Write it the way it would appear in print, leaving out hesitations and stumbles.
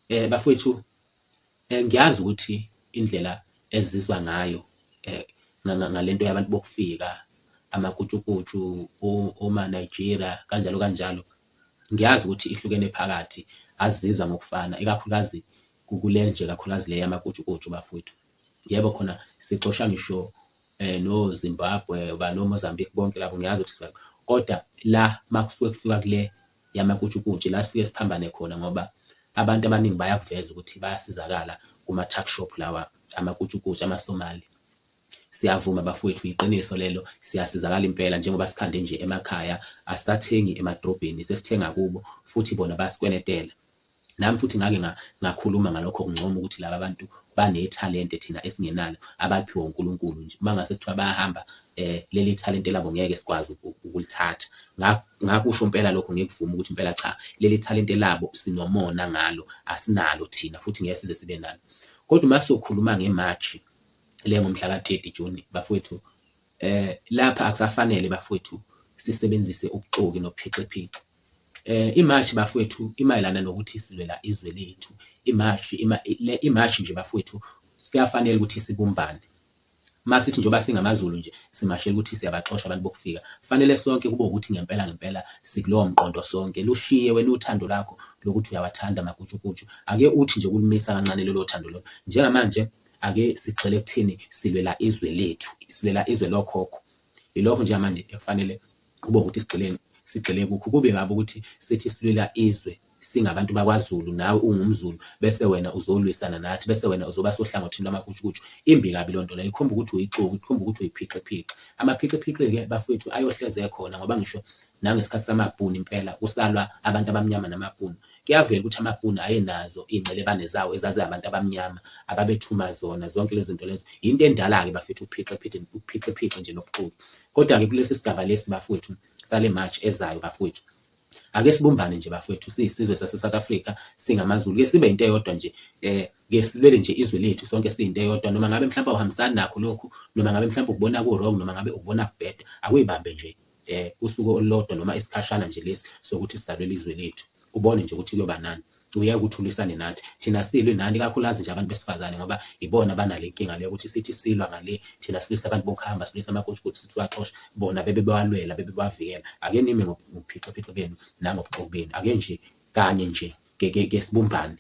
Bafowethu, ngiyazi ukuthi indlela esizizwa ngayo ngalento yabantu bokufika, amakutshukutshu, oma-Nigeria kanjalo kanjalo. Ngiyazi ukuthi ihlukene phakathi, asizizwa ngokufana, ikakhulukazi kule nje kakhulukazi le yamakutshukutshu bafowethu. Yebo khona sixosha ngisho no-Zimbabwe, obani o-Mozambique bonke labo ngiyazi ukuthi kodwa la makusuke kufika kule yamakutshukutshu la sifike siphambane khona ngoba abantu abaningi bayakuveza ukuthi bayasizakala kuma-tuck shop lawa amakutshukutshu amaSomali. Siyavuma bafowethu, yiqiniso lelo, siyasizakala impela njengoba sikhande nje emakhaya, asisathengi emadrobheni, sesithenga kubo futhi bona bayasikwenetela. Nami futhi ngake ngakhuluma ngalokho ngincoma ukuthi laba bantu banethalente thina esingenalo abaliphiwe uNkulunkulu nje. Uma ngase kuthiwa bayahamba leli thalente labo ngeke sikwazi ukulithatha. Ngakusho impela lokho ngikuvuma ukuthi impela cha leli thalente labo sinomona ngalo asinalo thina futhi ngeke size sibe nalo. Kodwa uma sizokhuluma nge-march le ngomhla ka-30 June bafowethu, lapha akusafanele bafowethu sisebenzise ubuxoki nobuphixiphici. Imashi bafowethu imayelana nokuthi silwela izwe lethu. Imashi le imashi nje bafowethu kuyafanele ukuthi sibumbane. Masithi njengoba singamaZulu nje simashela ukuthi siyabaxosha abantu bokufika, fanele sonke kube ukuthi ngempela ngempela sikulowo mqondo sonke. Lushiye wena uthando lakho lokuthi uyawathanda amakutshukutshu, ake uthi nje ukulumisa kancane lolo thando lolo. Njengamanje ake sigxile ekutheni silwela izwe lethu, silwela izwe lokhokho. Yilokho njengamanje ekufanele kube ukuthi sigxile sigxile kukho. Kubi kabi ukuthi sithi silwela izwe singabantu bakwaZulu, nawe ungumZulu bese wena uzolwisana nathi, bese wena uzoba sohlangothini lwamakutshukutshu. Imbi kabi loo nto leyo, ikhomba ukuthi uyixoki, ikhomba ukuthi uyiphixiphixi. Amaphixiphixi-ke bafowethu ayohleze ekhona ngoba ngisho nangesikhathi samaBhunu impela kusalwa abantu abamnyama namaBhunu. Kuyavela ukuthi amaBhunu ayenazo iy'ngcelebane zawo ezazingabantu abamnyama ababethuma zona zonke lezi zinto lezo. Yinto endala-ke bafethu ukuphixiphixi, ukuphixiphixi nje nobuxoki. Kodwa-ke kulesi sigaba lesi bafowethu sale March ezayo bafowethu, ake sibumbane nje bafowethu siyisizwe sase-South Africa singamaZulu, ke sibe into eyodwa nje, ke silwele nje izwe lethu sonke siyinto eyodwa. Noma ngabe mhlawumbe awuhambisani nakho lokhu, noma ngabe mhlawumbe ukubona ku-wrong, noma ngabe ukubona kubheda, akuyibambe nje usuku olulodwa noma isikhashana nje lesi sokuthi sizalwela izwe lethu, ubone nje ukuthi kuyoba nani. Uyeke ukuthi ulwisane nathi, thina silwi nani, ikakhulukazi nje abantu besifazane ngoba ibona abanale nkinga le yokuthi sithi silwa ngale, thina silwisa abantu bokuhamba, silwisa amakutshukutshu sithi siwaxosha, bona bebe bewalwela, bebe bewavikela. Ake nime ngobuphixophixo benu nangobuxoki benu, ake nje kanye nje ke sibumbane.